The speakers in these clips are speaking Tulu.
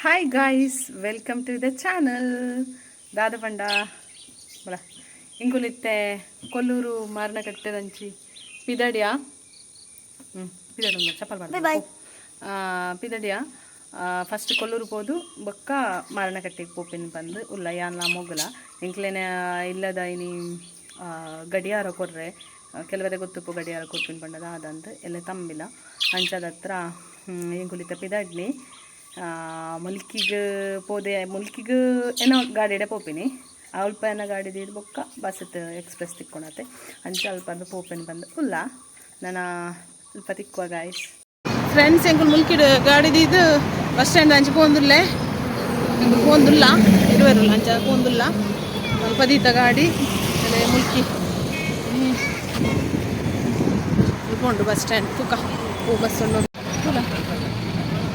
Hi guys, welcome to the channel. ದಾದ ಪಂಡ ಬಲ ಇಂಕುಲಿತ್ತೆ ಕೊಲ್ಲೂರು ಮಾರನಕಟ್ಟೆದಂಚಿ ಪಿದಡಿಯಾ. ಪಿದಡ ಚಪ್ಪಲ್. Bye bye. ಪಿದಡಿಯಾ. ಫಸ್ಟ್ ಕೊಲ್ಲೂರು ಪೋದು ಬೊಕ್ಕ ಮಾರಣಕಟ್ಟೆಗೆ ಪೋಪಿನ ಬಂದು ಉಲ್ಲ. ಯಾನ್ಲ ಮೊಗಲ ಎಂಕ್ಲೆನ ಇಲ್ಲದ ಇನಿ ಗಡಿಯಾರ ಕೊರ್ರೆ. ಕೆಲವರೆ ಗೊತ್ತುಪ್ಪು ಗಡಿಯಾರ ಕೊರ್ಪಿನ ಪಂಡದ ಆದಂತ ಎಲ್ಲ ತಂಬಿಲ ಅಂಚದ ಹತ್ರ ಎಂಕುಲಿತ್ತ ಪಿದಡ್ನಿ. ಮುಲ್ಕಿಗ್ ಪೋದೆ. ಮುಲ್ಕಿಗ್ ಏನೋ ಗಾಡಿಡೆ ಪೋಪಿನಿ. ಅಲ್ಪ ಏನ ಗಾಡಿ ದೀದ್ ಬೊಕ್ಕ ಬಸ್ ಎಕ್ಸ್ಪ್ರೆಸ್ ತಿಕ್ಕೊಳತೆ. ಅಂಚ ಅಲ್ಪ ಪೋಪಿನ ಬಂದು ಉಲ್ಲ. ನನ್ನ ಅಲ್ಪ ತಿಕ್ಕುವ ಗಾಯ್ಸ್. ಫ್ರೆಂಡ್ಸ್, ಎಂಕುಲು ಮುಲ್ಕಿಡ್ ಗಾಡಿ ದೀದ್ ಬಸ್ ಸ್ಟ್ಯಾಂಡ್ ಅಂಚ ಪೋಂದುಲ್ಲೆ. ಎಂಕುಲು ಪೋಂದುಲ್ಲ, ಇರುವೆರುಲ್ಲ, ಅಂಚ ಪೋಂದುಲ್ಲ. ಅಲ್ಪ ದೀತ ಗಾಡಿ ಅಲ್ಲೇ ಮುಲ್ಕಿ ಉಂಡು ಬಸ್ ಸ್ಟ್ಯಾಂಡ್. ತುಕ ಓ ಬಸ್ ಉಂಡು ತುಲ.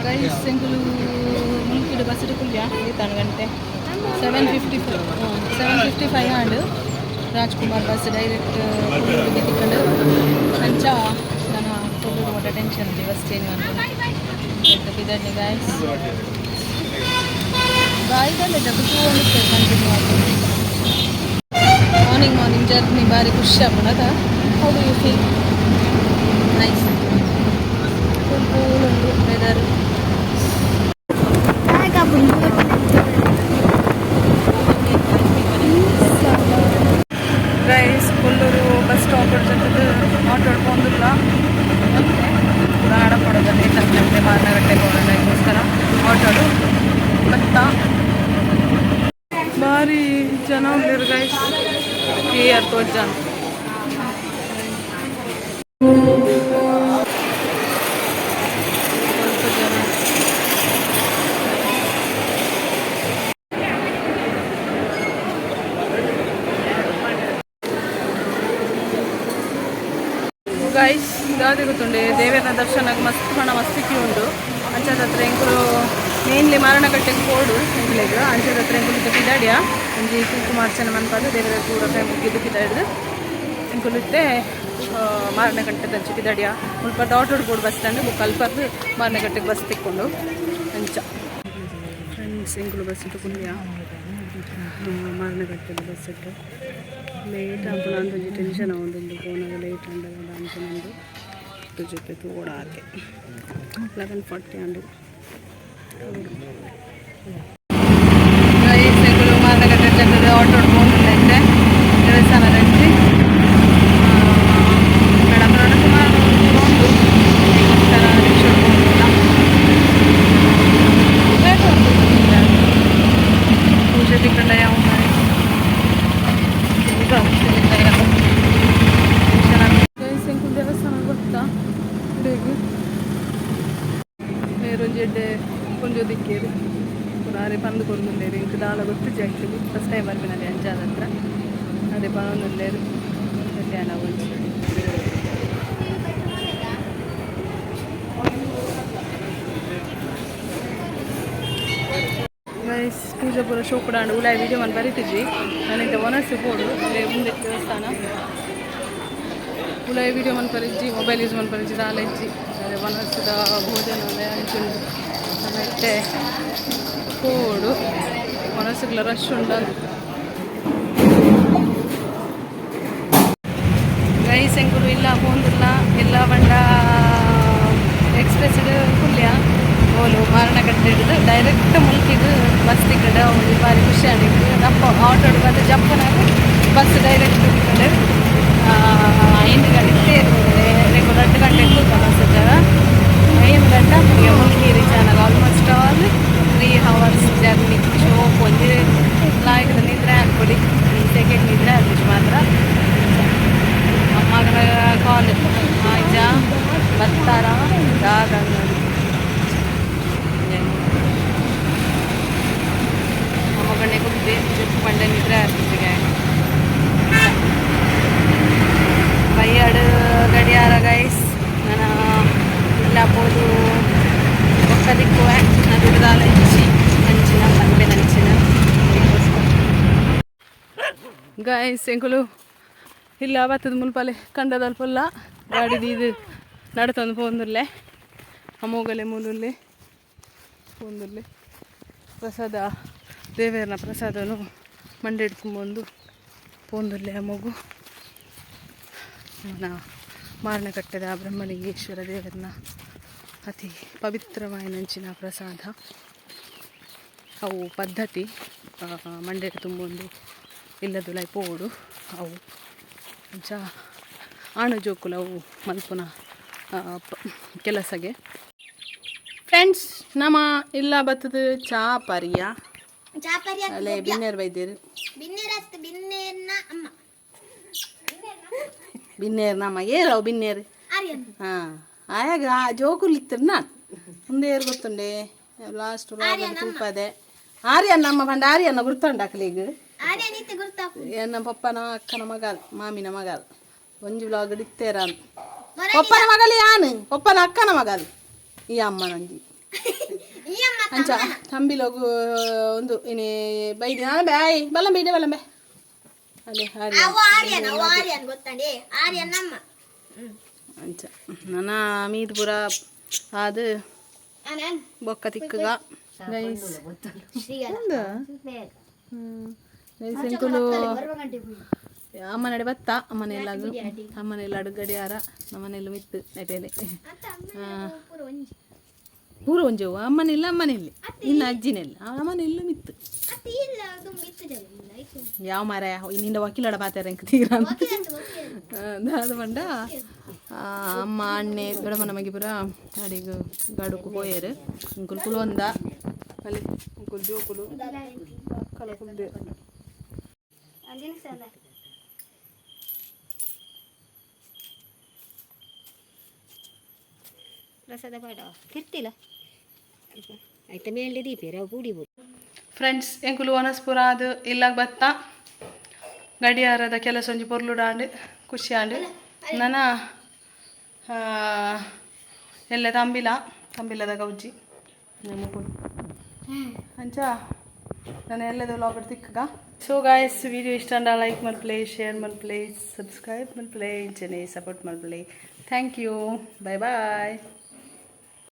ಗೈಸ್, ಎಂಕುಲು ಮುಲ್ಕಿಡ್ ಬಸ್ ಕುಲ್ಯ. ಈತಾನು ಗಂಟೆ? 7:54, 7:55 and Rajkumar bus direct ಕೊಲ್ಲೂರಿಗೆ ತಿಕ್ಕಂಡು. ಅಂಚ ನಾನು ಕೊಲ್ಲೂರು ಮಟ್ಟ ಟೆನ್ಷನ್ ಇದೆ, ಬಸ್ ಚೇಂಜ್ ಮಾಡ್ಕೊಂಡು ಬಿದಡ್ನಿ. ಗಾಯ್ಸ್, ಬಾಯ್ದಲ್ಲೇ ತೂವೊಂದು ಕಂಟಿನ್ಯೂ ಆಗ್ತದೆ. ಮಾರ್ನಿಂಗ್ ಮಾರ್ನಿಂಗ್ ಜರ್ನಿ ಭಾರಿ ಖುಷಿ ಆಪುಂಡು. How do you feel? Nice, full cool ಉಂಟು ವೆದರ್. Bag. Guys, Kollur bus stop ಜೊತೆದು ಆಟೋ ಪೋಂದುಲ್ಲ. ಪುರಾಣ ಕೊಡೋದಲ್ಲಿ ತಪ್ಪೆ ಮಾರನಗಟ್ಟೆ ಹೋಗೋದಕ್ಕೋಸ್ಕರ ಆಟೋಡು ಬತ್ತ. ಭಾರಿ ಜನ ಉಳ್ಳೇರು ಗೈಸ್, ಕ್ಲಿಯರ್ ತೋಜ್ ಜನ. ಸ್ವಲ್ಪ ಜನ. ಗೈಸ್, ದಾದೆ ಗೊತ್ತುಂಡೆ, ದೇವರ ದರ್ಶನಕ್ಕೆ ಮಸ್ತ್ ಪಣ ಮಸ್ತ್ ಕ್ಯೂ ಉಂಡು. ಅಂಚಾದ ಹತ್ರ ಎಂಕುಲು ಮೇನ್ಲಿ ಮಾರಣಕಟ್ಟೆಗೆ ಪೋಡು ಎಂಕುಲೆಗ್. ಅಂಚಾದ ಹತ್ರ ಎಂಕುಲು ಪಿದಾಡಿಯ. ಒಂಜಿ ಕುಂಕುಮಾರ್ಚನೆ ಮನ್ಪಾದು, ದೇವರ ಪೂರ ಕೈ ಮುಗಿದು ಪಿದಾಡ್ದು ಎಂಕುಲು ಇತ್ತೆ ಮಾರಣಕಟ್ಟೆ ದಂಚಿ ಪಿದಾಡಿಯ. ಮುಲ್ಪ ಆಟೋಡ್ ಬೋಡು ಬಸ್ ಸ್ಟ್ಯಾಂಡ್ ಬೊಕ್ಕ ಅಲ್ಪದ್ದು ಮಾರಣಕಟ್ಟೆಗೆ ಬಸ್ ತಿಕ್ಕೊಂಡು ಅಂಚ. ಫ್ರೆಂಡ್ಸ್, ಎಂಕುಲು ಬಸ್ ಇಟ್ಟು ಕುಲ್ಲಿಯ. ಮಾರಣಕಟ್ಟೆದ ಬಸ್ ಇಟ್ಟು ಲೇಟ್ ಆಪುನ ಅಂತ ಒಂಜಿ ಟೆನ್ಷನ್ ಆವೊಂದುಂಡು. ಪೋನಾಗ ಲೇಟ್ ಆಂಡಲ ಅಂಚ ಜೊತೆ ತೋಡಾತೆ. 11:40 ಆಂಡು. ಗೈಸ್, ಎಂಕುಲು ಮಾರ್ನಕಟ್ಟೆ ಜತ್ತದ ಆಟೋ ಪೋಂದುಲ್ಲೆತ್ತೆ ದೇವಸ್ಥಾನದಂಚಿ. ಮೇಡಮ್ ಸುಮಾರು ಉಂಡು. ಅದಕ್ಕೋಸ್ಕರ ರಿಕ್ಷಾ ಪೋಂದುಲ್ಲ. ಲೇಟ್ ಉಂಟು. ಪೂಜೆ ತಿಕ್ಕಂಡ ಯಾವ ಮನೆ. ಗೈಸ್, ಎಂಕುಲು ದೇವಸ್ಥಾನ ಗೊತ್ತಾ ಇಡೆಗ್ ಮೇರೊಂಜಿ ಎಡ್ಡೆ ಪೊಂಜೋ ದಿಕ್ಕೇರು ಪೂರ ಅರೆ ಪಂದು ಕೊರೊಂದುಲ್ಲೆರ್. ಎಂಕ್ ದಾಲ ಗೊತ್ತುಜ್ಜಿ. ಆ್ಯಕ್ಚುಲಿ ಫಸ್ಟ್ ಟೈಮ್ ಬರ್ಪಿನದೆ. ಅಂಚಾದ ಹತ್ರ ಅರೆ ಪನೊಂದುಲ್ಲೆರ್. ಎಡ್ಡೆ ಒಂಜಿ. ಗೈಸ್, ಪೂಜೆ ಪೂರ ಶೋಕುಡಾಂಡು. ಉಲಾಯಿ ವಿಡಿಯೋ ಮನ್ ಬರಿತಿದ್ವಿ ನಾನಿಂತ ಒನಸ್ಸು ಪೋಡು. ಅಲ್ಲೇ ಮುಂದೆ ದೇವಸ್ಥಾನ. ಉಲಾಯಿ ವಿಡಿಯೋ ಮನ್ಪರಿಜ್ಜಿ, ಮೊಬೈಲ್ ಯೂಸ್ ಮನ್ಪರಿಜ್ಜಿ, ದಾಲ ಇಜ್ಜಿ. ಅದೇ ಒನಸ್ಸುದ ಭೋಜನಾಲಯ ಅಂಚುಂಡು. ಇತ್ತೆ ಪೋಡು. ಒನಸ್ಸುಗ್ಲ ರಶ್ ಉಂಡು. ಗೈಸ್, ಎಂಕುಲು ಇಲ್ಲ ಪೋಂದುಲ್ಲ. ಇಲ್ಲ ಪಂಡ ಎಕ್ಸ್ಪ್ರೆಸ್ ಕುಲ್ಯ. ಓಲು ಮಾರಣಕಟ್ಟೆ ಹಿಡಿದು ಡೈರೆಕ್ಟ್ ಮುಲ್ಕಿಗ್ ಬಸ್ ತಿಕ್ಕಂಡು. ಒಂಜಿ ಬಾರಿ ಖುಷಿ ಆಂಡ್. ದಪ್ಪ ಆಟೋಡು ಬಂದು ಜಪ್ಪನಾಗ ಬಸ್ ಡೈರೆಕ್ಟ್ ತಿಕ್ಕಂಡು. 5 ಗಂಟೆ ರೆಗ್ಯುಲರ್ 2 ಗಂಟೆ ಕೂತ ಬಸ್. 5 ಗಂಟೆ ಮುಲ್ಕಿ ರೀಚ್ ಆನಾಗ ಆಲ್ಮೋಸ್ಟ್ ಆಲ್ 3 ಹವರ್ಸ್ ಜರ್ನಿ. ಶೋಕ್ ಒಂಜಿ ಲಾಯ್ಕದ ನಿದ್ರೆ ಅನ್ಕೊಡಿ. ಈ ಸೆಕೆಂಡ್ ನಿದ್ರೆ ಆಗುಜಿ ಮಾತ್ರ. ಅಮ್ಮಗನ ಕಾಲ್ ಆಯ್ಜ ಬರ್ತಾರ ದಾದ. ಅಮ್ಮ ಬಣ್ಣೆ ಕುದ್ದೆ ಜುಟ್ಟು ಪಂಡೆ ನಿದ್ರೆ ಆಗ್ತಿಗೆ ಬೈಯಾಡು ಗಡಿಯಾರ. ಗೈಸ್, ನಾನು ಇಲ್ಲ ಪೋದು ಬೊಕ್ಕ ದಿಕ್ಕುವೆ. ನಾನು ದುಡ್ದಾಲ ಇಚ್ಚಿ ಅಂಚಿನ ಪನ್ಪೆ ನಂಚಿನ. ಗೈಸ್, ಎಂಕುಲು ಇಲ್ಲ ಬತ್ತದ ಮುಲ್ಪಲೆ ಕಂಡದಲ್ಪಲ್ಲ ಗಾಡಿ ದೀದು ನಡತೊಂದು ಪೋಂದುಲ್ಲೆ. ಅಮೋಗಲೆ ಮೂಲುಲ್ಲೆ ಪೋಂದುಲ್ಲೆ. ಪ್ರಸಾದ ದೇವೇರ್ನ ಪ್ರಸಾದನು ಮಂಡೆಡ್ ತುಂಬೊಂದು ಪೋಂದುಲ್ಲೆ ಮಗು. ನಾ ಮಾರಣಕಟ್ಟೆದ ಬ್ರಹ್ಮಲಿಂಗೇಶ್ವರ ದೇವರನ ಅತಿ ಪವಿತ್ರವಾಯಿನಂಚಿನ ಪ್ರಸಾದ. ಅವು ಪದ್ಧತಿ ಮಂಡೆಡ್ ತುಂಬೊಂದು ಇಲ್ಲದುಲಾಯಿ ಪೋವೊಡು. ಅವು ಅಂಚ ಆಣು ಜೋಕುಲು ಅವು ಮಲ್ಪುನ ಕೆಲಸಗೆ. ಫ್ರೆಂಡ್ಸ್, ನಮ ಇಲ್ಲ ಬತ್ತದ ಚಾ ಪರಿಯ. ಚಾಪರಿ. ಅಲ್ಲೇ ಬಿನ್ನೇರು ಬೈದೇರು. ಬಿನ್ನೇರತ್, ಬಿನ್ನೇರ್ನ ಅಮ್ಮ. ಬಿನ್ನೇರು ನಮ್ಮ ಏರವು ಬಿನ್ನೇರು. ಆರ್ಯನ್. ಹಾಂ, ಆಯಾಗ ಆ ಜೋಕುಲು ಇತ್ತಿರ್ ನಾನು ಮುಂದೆ ಏರು ಗೊತ್ತುಂಡೆ. ಲಾಸ್ಟ್ ತೂಪದೆ ಆರ್ಯನ್ ನಮ್ಮ ಪಂಡ ಆರ್ಯನ ಗುರ್ತುಂಡ ಅಕ್ಲೆಗ್. ಆರ್ಯನ್ ಇತ್ತೆ ಗುರ್ತಾಪು. ಎನ್ನ ಪಪ್ಪನ ಅಕ್ಕನ ಮಗಲ್, ಮಾಮಿನ ಮಗಲ್. ಒಂಜಿ ವ್ಲಾಗ್ ಇತ್ತೇರ. ಪಪ್ಪನ ಮಗಲ್ ಯಾನ್, ಪಪ್ಪನ ಅಕ್ಕನ ಮಗಲ್ ಈ ಅಮ್ಮನೊಂಜಿ. ಈ ಅಮ್ಮ. ಅಂಚ ತಂಬಿಲೋಗು ಒಂದು ಇನಿ ಬೈದಿ ನಾನು ಬಾಯ್ ಬಲ್ಲಂಬೆ ಇದೆ ಬಲ್ಲಂಬೆ ಅದೇ ಆರ್ಯನ್. ಅವು ಆರ್ಯನ್, ಅವು ಆರ್ಯನ್ ಗೊತ್ತಂಡೆ, ಆರ್ಯನ್ ಅಮ್ಮ. ಅಂಚ ನನ್ನ ಮೀದ್ ಪೂರ ಅದು ಆನನ್. ಬೊಕ್ಕ ತಿಕ್ಕಗ ಗೈಸ್. ಗೈಸ್, ಎಂಕುಲು ಅಮ್ಮನಡೆ ಬತ್ತ. ಅಮ್ಮನೆಲ್ಲಾಗು ಅಮ್ಮನೆಲ್ಲ ಅಡುಗಡಿಯಾರ ನಮ್ಮನೆಲ್ಲ ಮಿತ್ತು ನೆಟೇನೆ. ಪೂರ ಒಂಜಿ ಅಮ್ಮನೆಲ್ಲ ಅಮ್ಮನೆಲ್ಲಿ ಇನ್ನು ಅಜ್ಜಿನೆಲ್ಲ ಅಮ್ಮನೆಲ್ಲ ಮಿತ್ತು. ಯಾವ ಮಾರ ನಿಂದ ವಕೀಲಡ ಪಾತಾರ ಎಂಕ್ ತೀರ ದಾದ ಪಂಡ ಅಮ್ಮ ಅಣ್ಣೆ ದೊಡ್ಡಮ್ಮನ ಮಗೆ ಪೂರ ಅಡಿಗೆ ಗಡುಕು ಪೋಯೆರ್. ಅಂಕುಲು ಕುಲೊಂದ ಅಲ್ಲಿ ಅಂಕುಲು ಜೋಕುಲು ಕಲ ಕುಲ್ದೆ. ಪ್ರಸಾದ ಪಾಡ ತಿರ್ತಿಲ್ಲ ಆಯ್ತಾ ಮೇಲೆ ದೀಪೇರ ಅವು ಪೂಡಿ. ಫ್ರೆಂಡ್ಸ್, ಎಂಕುಲು ವನಸ್ಪುರ ಅದು ಇಲ್ಲಾಗ ಬತ್ತ. ಗಡಿಯಾರದ ಕೆಲಸ ಒಂಜಿ ಪೊರ್ಲುಡಾಂಡ್, ಖುಷಿ ಆಂಡ್. ನನ ಎಲ್ಲ ತಂಬಿಲ ತಂಬಿಲದ ಗೌಜಿ ನಮ್ಮ. ಅಂಚ ನಾನು ಎಲ್ಲದ ವ್ಲಾಗ್ ತಿಕ್ಕಗ. ಸೊ ಗಾಯ್ಸ್, ವಿಡಿಯೋ ಇಷ್ಟ ಅಂಡ ಲೈಕ್ ಮಲ್ಪ್ಲೆ, ಶೇರ್ ಮಲ್ಪ್ಲೆ, ಸಬ್ಸ್ಕ್ರೈಬ್ ಮಲ್ಪ್ಲೆ, ಇಂಚನೆ ಸಪೋರ್ಟ್ ಮಲ್ಪ್ಲೆ. Thank you, bye bye.